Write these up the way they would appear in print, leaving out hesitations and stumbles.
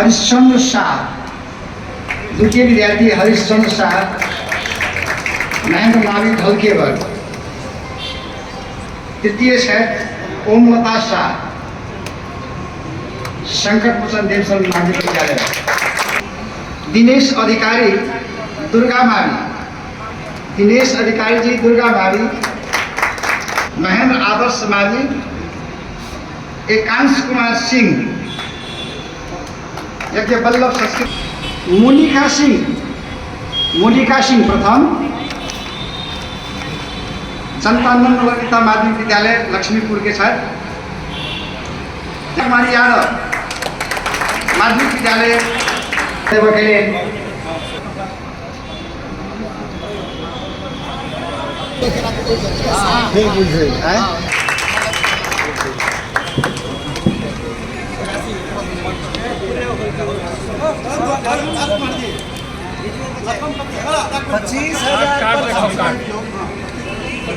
हरिश्चंद्र शाह, द्वितीय विद्यार्थी हरिश्चंद्र शाह, महेंद्र मावी ढलकेवर। तृतीय छथि ओमलता शाह, संकट मोचन देवचंद माध्यमिक विद्यालय। दिनेश अधिकारी, दुर्गा मावी, दिनेश अधिकारी जी, दुर्गा मावी। महेंद्र आदर्श मावी, एकांश कुमार सिंह, यज्ञ वल्लभ संस्कृत। मोनिका सिंह, मोनिका सिंह प्रथम, जनता नवनिर्मित माध्यमिक विद्यालय लक्ष्मीपुर के छथि। कुमारी यादव, माध्यमिक विद्यालय देबऽके लेल।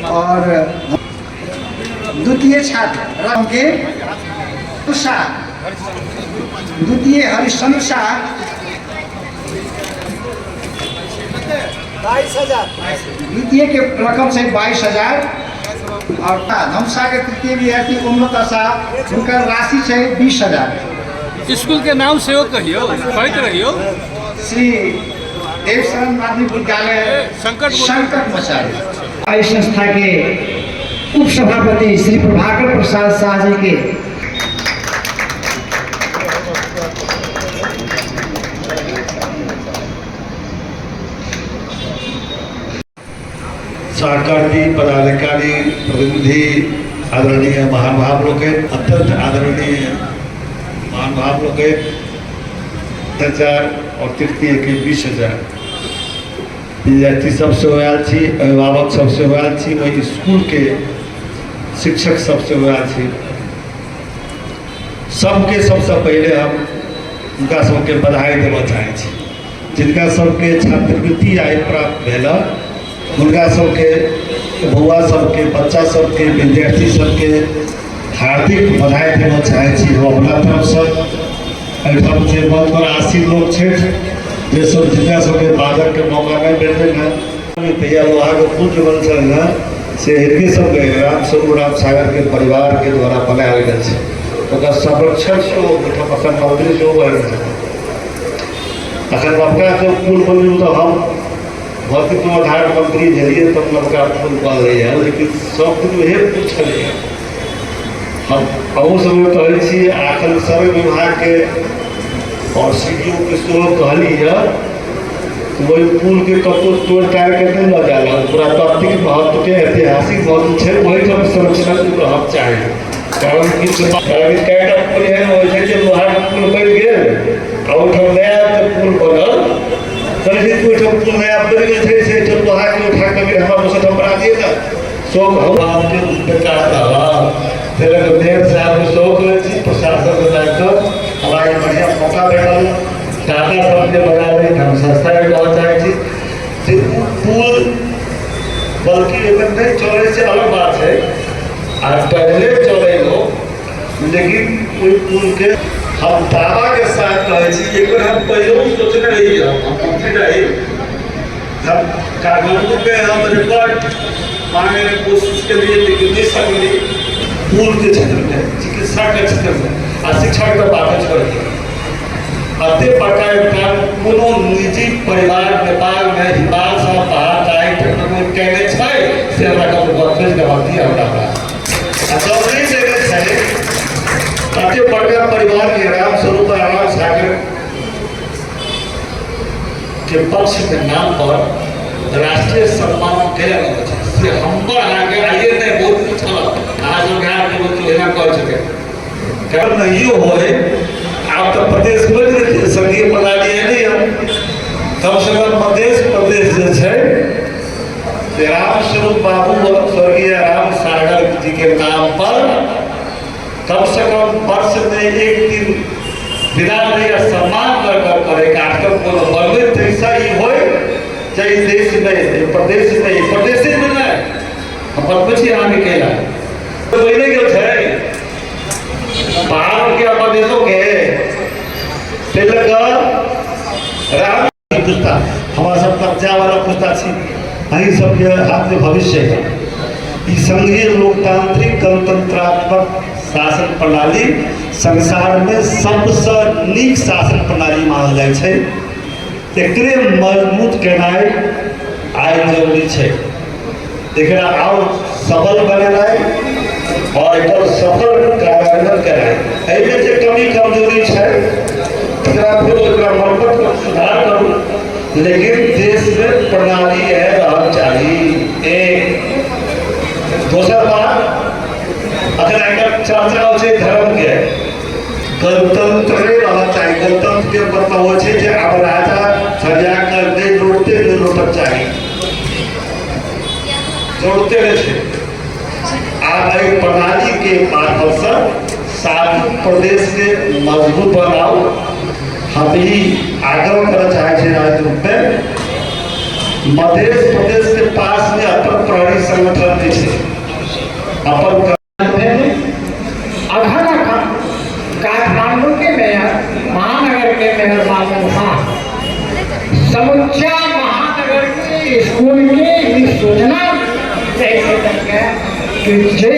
और द्वितीय छात्र राम के शाह, द्वितीय हरिश्चंद्र शाह, 22,000। द्वितीय के रकम से 22,000। और धमसा के तृतीय विद्यार्थी उम्रता शाह, हुनकर राशि छै 20,000। स्कूल के नाम सेहो कहियौ, कहैत रहियौ। श्री देवशरण माध्यमिक विद्यालय संकट मोचन। संकट मचारी। एहि संस्था के उपसभापति श्री प्रभाकर प्रसाद शाह जी के सहकर्मी, पदाधिकारी, प्रतिनिधि, आदरणीय महानुभाव लोकनि, अत्यंत आदरणीय महानुभाव लोकनि, 1000 और तृतीय के 20,000। विद्यार्थी सब सेहो आयल छी, अभिभावक सब सेहो आयल छी, ओहि स्कूल के शिक्षक सब सेहो आयल छी। सबके सबसँ पहिले हम हुनका सबके बधाई देबऽ चाहै छी। जिनका सबके छात्रवृत्ति आइ प्राप्त भेल, हुनका सबके, बौआ सबके, बच्चा सबके, विद्यार्थी सबके हार्दिक बधाई देबऽ चाहै छी हम अपना तरफसँ। एहिठाम जे मंच पर आसीन लोक छथि, जे सब जिनका सबके बाजऽके मौका नहि भेटलै हँ, तहिया लोहाके पुल जे बनल छलै हँ, से हिनके सबके रामस्वरूप राम सागरके परिवारके द्वारा बनायल गेल छै। ओकर संरक्षण सेहो ओहिठाम एखन मन्दिर सेहो बनि छै। अखन नवका जो पुल बनल, तऽ हम भौतिक पूर्वाधार मंत्री भेलियै तब नवका पुल बनलैए, लेकिन सब दिन उहे पुल छलैए। हम अहू सबके कहै छी, एखन सड़क विभागके आओर सी डी ओ के सेहो कहली यऽ, ओहि पुलके कतहु तोड़ि ताड़िके नहि लऽ जायल। पुरातात्विक महत्वके, ऐतिहासिक महत्व छै, ओहिठाम संरक्षण रहक चाही। कारण कि कएटा पुल एहन होइ छै जे लोहाके पुल बनि गेल आ ओहिठाम नया पुल बनल, कहै छै ओहिठाम पुल नया बनि गेल छै, से एहिठाम लोहाके उठा कऽ हमरा दोसर बना दिए ने। शौक हम आपके बेकार फेर मेयर साहबके शौक लै छी। प्रशासनके दायित्व, हमरा ई बढ़िआँ मौका भेटल दादा सबके बना लै। हम संस्थाके कहऽ चाहै छी जे ओ पुल बल्कि एहिमे नहि चलै छै, अलग बात छै, आ पहिले चलै लोक, लेकिन ओहि पुलके हम दावाके साथ कहै छी, एक बेर हम पहिलो सोचने रही, हम मंत्री रही, हम काठमांडू पे हम रिकॉर्ड मांगे के कोशिश के लिए, लेकिन नहीं सकली। पुल के क्षेत्र में, चिकित्सा के क्षेत्र में आ शिक्षा के बात छोड़ दिया, अते बड़का योगदान कोनो निजी परिवार नेपाल में हिमाल सँ पहाड़ ताहि क्षेत्र में केने छै, से हमरा कतौ बतबै जवाब दिया हमरा। आ जब नहि देने छै अते बड़का परिवार के राम स्वरूप राम सागर के पक्ष के नाम पर राष्ट्रीय सम्मान कैला रहल छै, से हमर अहाँके आइए नहि, बहुत दिन छल। अहाँ सब घाट के एना कहै छथिन, कारण नहियो होय। आब तऽ प्रदेश बनि गेल, संघीय प्रणाली एलै हँ, कम से कम मधेश प्रदेश जे छै से राम स्वरूप बाबू स्वर्गीय राम सागर जी के नाम पर कम से कम वर्ष में एक दिन विदा या सम्मान कर कर करे कार्यक्रम कोनो बनबै तैसा ई होय जे ई देश में, प्रदेश में, प्रदेशे में नहि, हम बतबै छी अहाँके कैला बनि गेल छै पहाड़ के, मधेशो के। ताहि लऽ सब तक जायवला पुस्ता छी, अहीं सबके हाथमे भविष्य है। ई संघीय लोकतांत्रिक गणतंत्रात्मक शासन प्रणाली संसारमे सबसँ नीक शासन प्रणाली मानल जाइ छै। एकरे मजबूत केनाइ आइ जरूरी छै। एकरा आओर सबल बनेनाइ आओर एकर सफल कार्यान्वयन केनाइ, एहिमे जे कमी कमजोरी छै तकरा फेर ओकरा मरम्मत सुधार करू, लेकिन देशमे प्रणाली इएह रहक चाही। एक दोसर बात, अखन एकर चर्चा होइ छै धर्मके, गणतंत्र नहि रहक चाही। गणतंत्रके मतलब होइ छै जे आब राजा सजा कऽ नहि लौटते, नहि लौटक चाही, जरूरते नहि छै। आब एहि प्रणालीके माध्यमसँ सातु प्रदेशके मजबूत बनाउ। हम ई आग्रह करऽ चाहै छी राज्य रूपमे, मध्य प्रदेशके पासमे अपन प्रहरी संगठन नहि छै, अपन अखन काठमांडू के मेयर, महानगर के मेयर बाबू शाह समुच्चा महानगर के स्कूल के ई सूचना दै छै कि जे